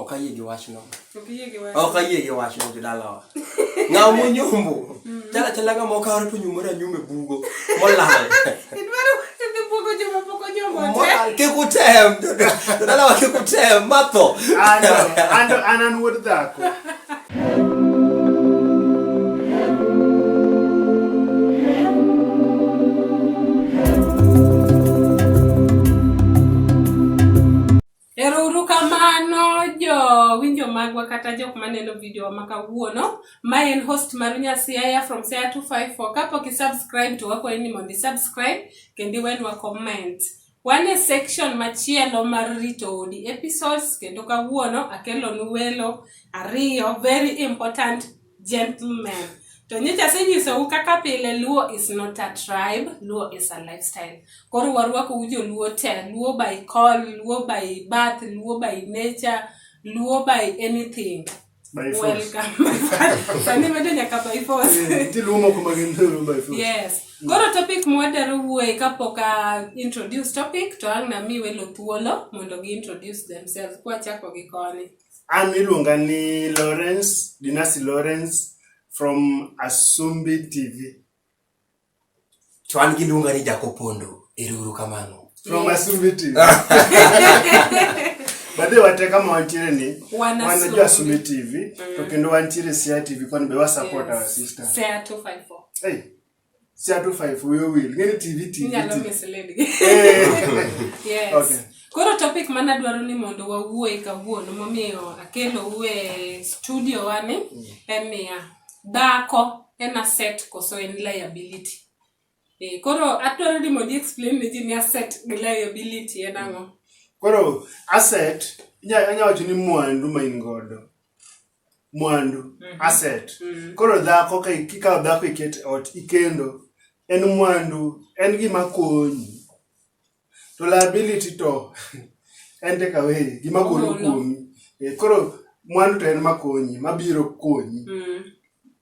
Ok ayie gi wachno. Ok iyie gi wach. Ok ayie gi wachno jodalawa. Ng'ama onyombo. Chal achala ng'ama okawore to onyumore anyuma e bugo. Molal. Idwaro idhi buogo joma pok onyombo te. Molal. Kik utem. Jodalawa kik utem. Matho. Anto, anto an an wuod dhako. Ero uru kamano jowinjo magwa kata jok maneno video ma kawuono. Ma en host maru nya Siaya from Siaya 254. Kapok i subscribe to wakwayi ni mondo i subscribe kendo iwenwa comment. Wan e section machielo mar rito odi episodes kendo kawuono akelonu welo ariyo very important gentlemen. To nyocha asenyisou kaka pile Luo is not a tribe, Luo is a lifestyle. Koro warwakou joluo te, Luo by call, Luo by birth, Luo by nature, Luo by anything. By force. Welcome. Sani medo nyaka by force. Eh, Nitie luo moko ma gin luo by force. Yes. Koro topic mwadwaro wuoye kapok a introduce topic to ang' nami welo thuolo mondo gi introduce themselves kwachako gi koni. An iluonga ni Lawrence, Dinasi Lawrence from Asumbi TV. To an giluonga ni Jakopondo. Ero uru kamano. From Asumbi TV. By the way, wate kama wantiere ni, Wan wan jo Asumbi TV, to kendo wantiere Siaya TV koni be wa support our sister. Siaya 254. Hey, Siaya 254 wiyo wil. Ng'eni TV TV Inyalo TV. mislead gi. Eh. Yes. Okay. Koro topic mana dwaro ni mondo wawuoye kawuono momiyo akelou e studio wani en niya, dhako en asset koso en liability? Eh, koro adwaro ni mondo i-explain ne ji ni asset gi liability en ang'o? Koro asset inya wacho ni mwandu ma in godo. Mwandu, asset. Koro dhako ka ikawo dhako iket e ot ikendo en mwandu, en gima konyi. To liability to en take away, gima golo Ogolo. kuomi. Eh, koro mwandu to en makonyi, mabiro konyi.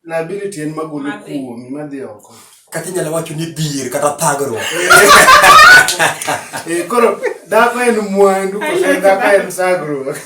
Liability en magolo Madhi. kuomi, madhi oko. Kata inyalo wacho ni dhier kata thagruok. Eh, koro dhako en mwandu koso en dhako en thagruok.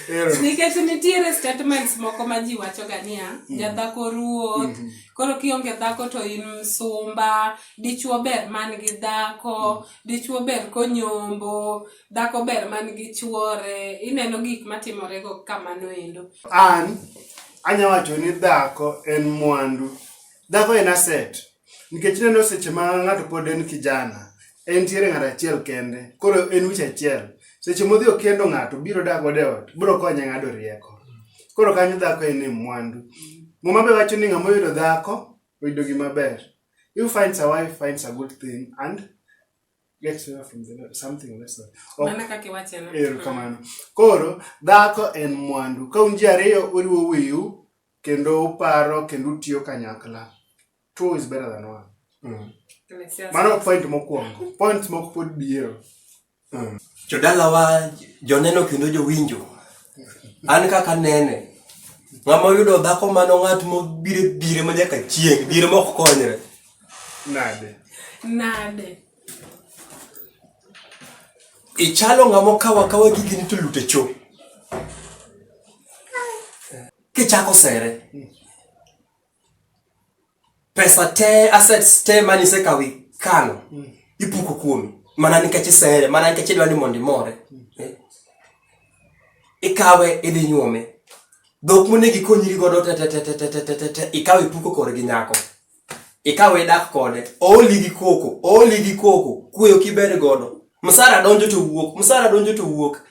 Ero. Nikech nitiere statements moko ma ji wachoga niya, jadhako ruoth, koro kionge dhako to in msumba, dichuo ber man gi dhako, dichuo ber konyombo, dhako ber man gi chuore, ineno gik matimore go kamano endo. An anya wacho ni dhako en mwandu. Dhako en asset. Nikech ineno seche ma ng'ato pod en kijana, entiere ng'ato achiel kende, koro en wich achiel. Seche modhi okendo ng'ato biro dak godo e ot, biro konye ng'ado rieko. Koro kanyo dhako en e mwandu. Muma be wacho ni ng'ama oyudo dhako, oyudo gima ber. Who finds a wife finds a good thing and gets favor from the Lord, something less than. Ok, Mana kaka iwache no. Erokamano. Koro dhako en mwandu. Ka un ji ariyo uriwo wiu kendo uparo kendo utiyo kanyakla. Two is better than one. Ecclesiastes. Mano point mokwongo. Point moko pod biro. Jodalawa, joneno kendo jowinjo. An kaka nene, ng'ama oyudo dhako mano ng'at mobiro dire ma nyaka chieng', dire mok konyre. Nade? Nade? Ichalo ng'ama okawo akawa gigini to lute cho. Kichako sere. Pesa te, assets te mane isekawo ikano, ipuko kuomi. Mana nikech isere, mana nikech idwa ni mondo imore. Eh. Ikawe idhi nyuome. Dhok monego ikonyri godo te te te te te te te te te ikawe ipuko korgi nyako. Ikawe idak kode, ooli gi koko, ooli gi koko, kwe ok ibed godo. Msara donjo to wuok, msara donjo to wuok.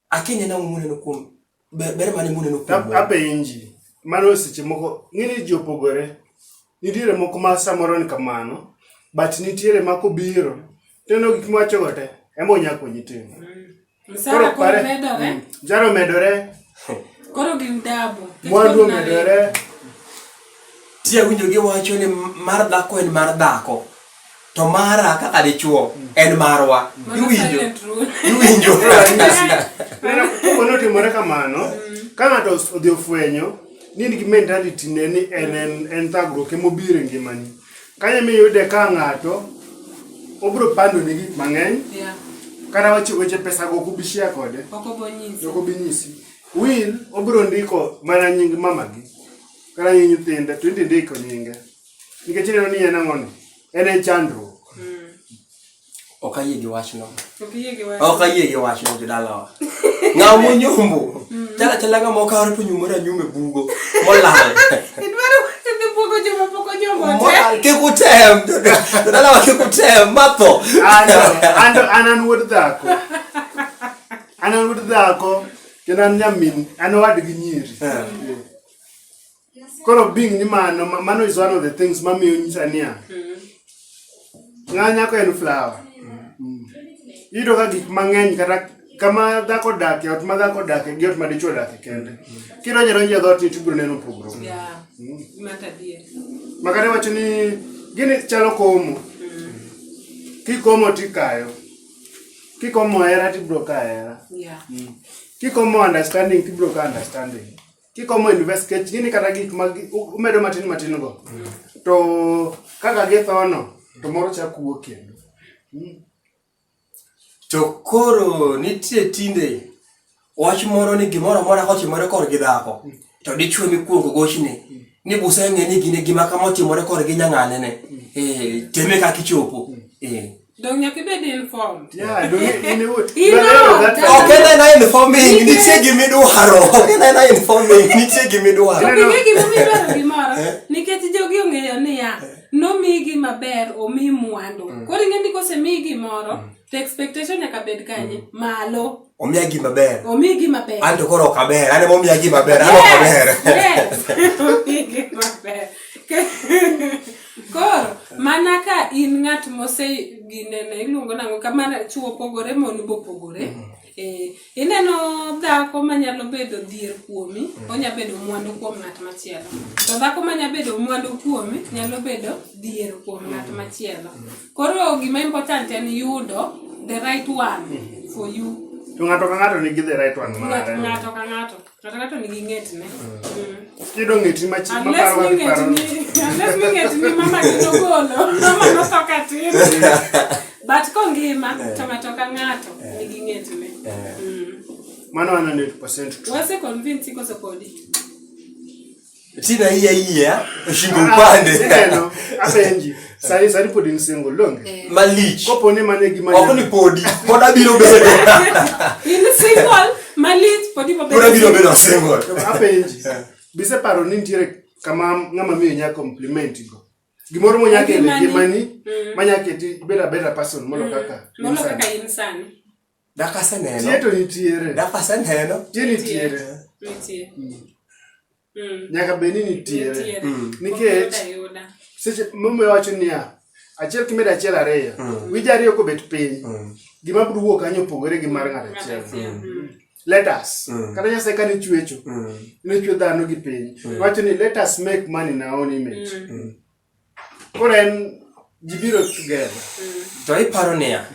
Akia ni en ang'o muneno kuom ber, ber mane muneno kuom mon? Apenji. Mano seche moko ng'eni ji opogore. Nitiere moko ma samoro ni kamano, but nitiere ma kobiro tineno gik miwachogo te ema onya konyi timo. Msara koro medore. Msara omedore, Koro gin dabo. mwandu omedore. Ti awinjo giwacho ni mar dhako en mar dhako. To mara kaka dichuo en marwa. Mano Iwinjo? silent rule. Iwinjo? Neno kapo ni otimore kamano, ka ng'ato odhi ofwenyo ni in gi mentality ne ni en en, en thagruok emobiro e ngimani. Kanyo miyude ka ng'ato Obiro pando ni gik mang'eny. Yeah. Kata weche weche pesa go ok obi share kode. Ok obo nyisi. Ok obi nyisi. Will obiro ndiko mana nying mamagi. Kata nying nyithinde to idhi ndiko nyinge. Nikech ineno ni en ang'o ni? En e chandruok. Ok ayie gi wachno. Ok iyie gi wach. Ok ayie gi wachno jodalawa. Ng'ama onyombo. Chala chala ng'ama okawore to nyumore anyuma e bugo. Molal. Idwaro idhi buogo joma pok onyombo te. Molal. Kik utem. Jodalawa kik utem. Matho. An an an wuod dhako. An an wuod dhako kendo an nyamin, an owadgi nyiri. Koro being ni mano, mano is one of the things mamiyo nyisa niya. Ng'a nyako en flower. Mm. Iyudo ka gik mang'eny kata kama dhako odakie, ot ma dhako odakie gi ot ma dichuo odakie kende. Kidonjo adonja e dhoot ni to ibiro neno pogruok. Yeah. Mano adier. Ma kata iwacho ni gini chalo komo. Kikomo tikayo. Kikomo hera tibiro kayo hera. Yeah. Kikomo understanding tibiro kayo understanding. Kikomo invest kech gini kata gik ma umedo matin matin go. To kaka githono to moro chak wuok kendo. To koro nitie tinde wach moro ni gimoro amora kotimore korgi dhako to dichwo mikuongo gochne ni busa ng'e ni gine gima kama otimore korgi nyang'ane eh teme kaka ichopo eh Dong nyaka ibed informed. Yeah, do you, you know, You you are know, that that- ok en aena informing nitie gimidwaro ok en aena informing nitie gimidwaro Yeah. Ing'e gimomiyo idwaro gimoro? Nikech jogi ong'eyo niya, nomigi maber, omi mwandu. Koro ing'e ni kosemiyi gimoro, to expectation nyaka bed kanye? Malo. omiya gima ber Omiyi gima ber. an to koro ok aber an ema omiya gima ber an ok aber Yes, yes. Omiyi gima ber. Koro, mana ka in ng'at mose ginene, iluongo nang'o, kamana chuo pogore, mon bopogore. Eh, ineno dhako manyalo bedo dhier kuomi, onya bedo mwandu kuom ng'at machielo. To dhako manya bedo mwandu kuomi, nyalo bedo dhier kuom ng'at machielo. Koro gima important en yudo the right one for you. To ng'ato ka ng'ato nigi the right one Ng'ato mare. ng'ato ka ng'ato. Ng'ato ka ng'ato nigi ng'etne. Mm. Kiyudo ng'eti machi Unless maparo ni kaka iparo. ng'etni, unless ni ng'etni mama gi nogolo, mama notho ka tin. But kongima, to ng'ato ka ng'ato nigi ng'etne. Mm. Mano 100% true. Wase convince koso podi. tina iya iya shingo upande Ineno, apenji. Sani sani pod in single, donge? malich Kopo ni mano e gima ok ni podi pod abiro bedo In single, malich, podi pod abiro maber. bedo single To apenji. Biseparo ni nitiere kama ng'ama miyo nya compliment go. Gimoro monya kelo e Ngimani. ngimani, manya keti ibed a better person molo kaka in Molo sani. kaka in sani. dak aseneno Tie to nitiere. dak aseneno Tie nitiere. Nitie. Mm. Nyaka bed ni nitiere. Nitiere. Nikech Ayuda, ayuda. seche momiyo wacho niya achiel kimedo achiel ariyo wije ariyo kobet piny gima biro wuok kanyo opogore gi mar ng'ato Ng'ato achiel achiel. Mm. let us kata nyasaye kane chwecho ne chwe dhano gi piny wacho ni let us make man in our own image koro en ji biro together to iparo niya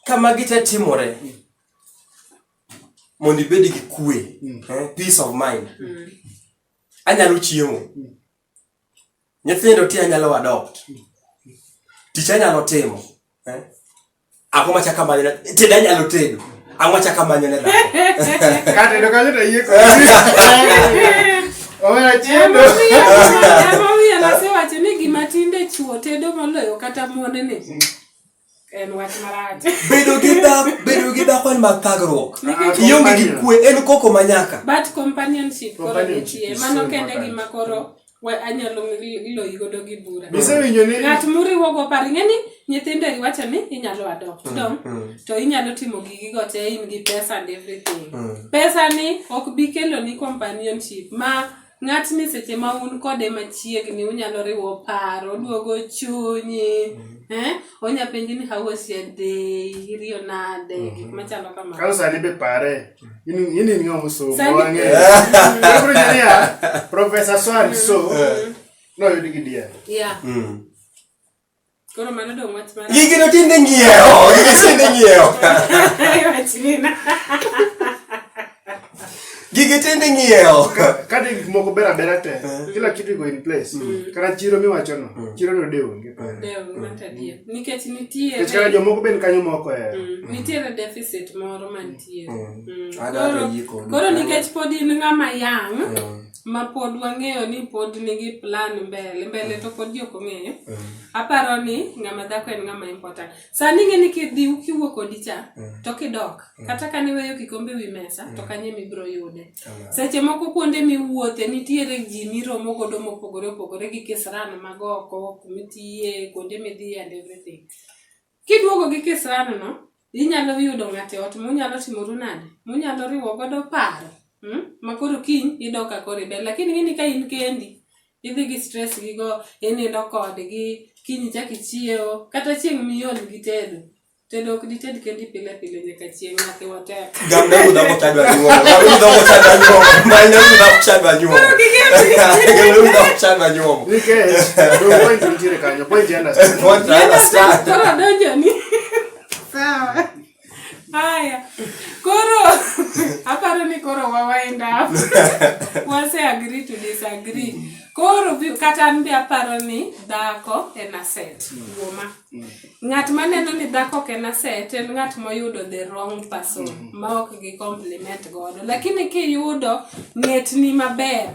kama gite timore mondo ibed gi kwe peace of mind anyalo chiemo nyithindo ti anyalo adopt tich anyalo timo eh? ang'o machako amanyo ne tedo anyalo tedo ang'o machako amanyo ne dhako kata to kanyo to yie kodi omera chiedo Emomiyo nasewacho ni gima tinde chuo tedo moloyo kata mon ni en wach marach. bedo gi dhako bedo gi dhako en mathagruok Nikech- ionge gi kwe en koko manyaka But companionship koro Companionship nitie. is Mano so kende important. gima koro anyalo loyi godo gi bura. Isewinjo ni Ng'at muriwogo par ing'e ni nyithindo iwacho ni inyalo adopt dong to inyalo timo gigi go te in gi pesa and everything. Pesa ni ok bi kelo ni companionship ma ng'atni seche ma un kode machiegni unyalo riwo paro oduogo chunyi eh onya penji ni how was your day iriyo nade gik machalo kamano. Kaso sani be pare. In in in ng'ama osomo Sani- wang'eyo. Ibiro winjo niya, Professor so and so noyud gi diel. Yeah. Koro mano dong' wach mar gigi no tinde ng'iewo gigi tinde ng'iewo wachni na. gigi Gigi tinde ng'iewo. Ka de gik moko ber abera te, kila kitu iko in place. Kata chiro miwachono, chiro no de onge. Dewo, mato adier. Nikech nitiere Nikech kata jomoko bende kanyo moko ohero. Nitiere deficit moro mantiere. Adwaro Koro, yie kodu. koro nikech pod in ng'ama young ma pod wang'eyo ni pod nigi plan mbele mbele to pod ji ok ong'eyo. Aparo ni ng'ama dhako en ng'ama important. Sani ing'e ni kidhi kiwuok odi cha to kidok kata ka niweyo kikombe wi mesa to kanyo ema ibiro yude. Seche moko kuonde miwuothe nitiere ji miromo godo mopogore opogore gi kisran mag oko, kumitiye, kuonde midhiye and everything. Kiduogo gi kisran no, inyalo yudo ng'ato e ot munyalo timoru nade? Munyalo riwo godo paro. Ma koro kiny idok ka koro iber. Lakini ing'e ni ka in kendi, idhi gi stress gigo, inindo kodgi, kiny ichak ichiewo, kata chieng' miol gi tedo. Tedo ok dited kendi pile pile nyaka chieng' nyathi watek. Gamna dhako chadwa nyuomo. Gamna dhako chadwa nyuomo. Manyna dhako chadwa nyuomo. Gamna dhako chadwa nyuomo. Nikech dong point nitiere kanyo, point i understand. Point I understand. Koro donjo ni. Sawa. Haya. Koro aparo ni koro wa wind up. Wase agree to disagree. Koro kata an be aparo ni dhako en asset kuoma. Ng'at maneno ni dhako ok en asset en ng'at moyudo the wrong person ma ok gi compliment godo. Lakini kiyudo ng'etni maber,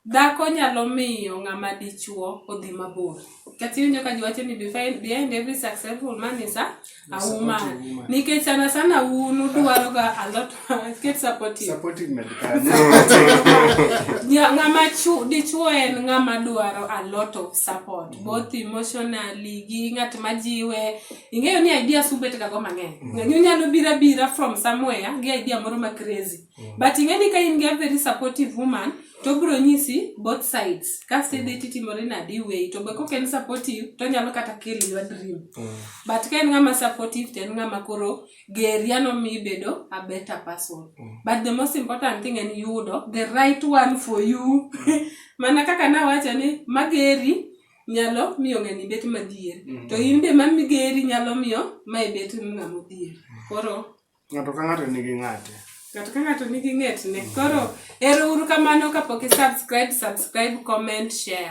dhako nyalo miyo ng'ama dichuo odhi mabor. Kata iwinjo ka ji wacho ni behind every successful man is a woman. Nikech sana sana un udwaro ga a lot ket supportive. Supportive med kanyo. Ng'ama dichuo en ng'ama dwaro a lot of support both emotionally gi ng'at majiwe. Ing'eyo ni ideas ubet ga go mang'eny. Ng'eny unyalo biro abira from somewhere gi idea moro ma crazy. But ing'e ni ka in gi a very supportive woman to obiro nyisi both sides. Kasto idhi titimori nade iweyi. To be kok en supportive to onyalo kata kill your dream. But ka en ng'ama supportive to en ng'ama koro geri ano mi ibedo a better person. But the most important thing en yudo the right one for you. Mana kaka nawacho ni mageri nyalo miyo ng'ani bet madhier. To in be mamigeri nyalo miyo mae bet ng'ama odhier. Koro Ng'ato ka ng'ato nigi ng'ate. Ng'ato ka ng'ato nigi ng'etne. Koro ero uru kamano kapok i subscribe, subscribe, comment, share.